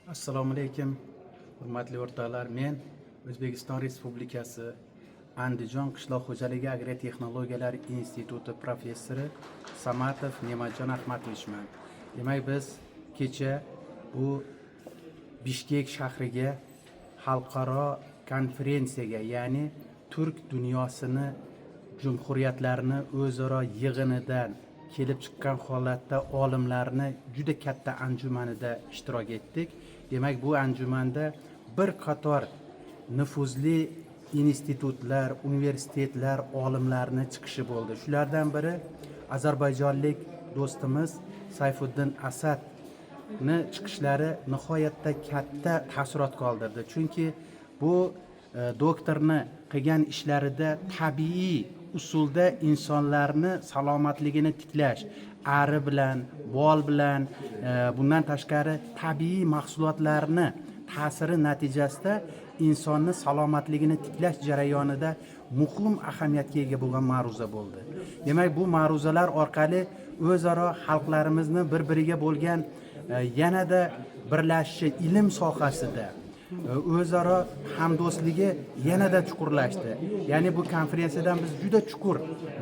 Assalomu alaykum, hurmatli o'rtoqlar. Men O'zbekiston Respublikasi Andijon qishloq xo'jaligi agrotexnologiyalar instituti professori Samatov Ne'matjon Ahmatovichman. Demak, biz kecha bu Bishkek shahriga xalqaro konferensiyaga, ya'ni turk dunyosini jumhuriyatlarini o'zaro yig'inidan kelib chiqqan holatda olimlarni juda katta anjumanida ishtirok etdik. Demak, bu anjumanda bir qator nufuzli institutlar, universitetlar olimlarini chiqishi bo'ldi. Shulardan biri ozarbayjonlik do'stimiz Sayfuddin Asad ni chiqishlari nihoyatda katta taassurot qoldirdi, chunki bu doktorni qilgan ishlarida tabiiy usulda insonlarni salomatligini tiklash, ari bilan, bol bilan, bundan tashqari tabiiy mahsulotlarni ta'siri natijasida insonni salomatligini tiklash jarayonida muhim ahamiyatga ega bo'lgan ma'ruza bo'ldi. Demak, bu ma'ruzalar orqali o'zaro xalqlarimizni bir biriga bo'lgan yanada birlashishi, ilm sohasida o'zaro hamdo'stligi yanada chuqurlashdi. Ya'ni bu konferensiyadan biz juda chuqur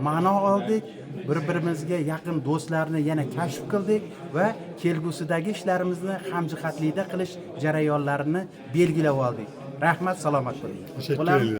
ma'no oldik, bir birimizga yaqin do'stlarni yana kashf qildik va kelgusidagi ishlarimizni hamjihatlikda qilish jarayonlarini belgilab oldik. Rahmat, salomat bo'ling. Teşekkür Bo'ladimi? Ederim.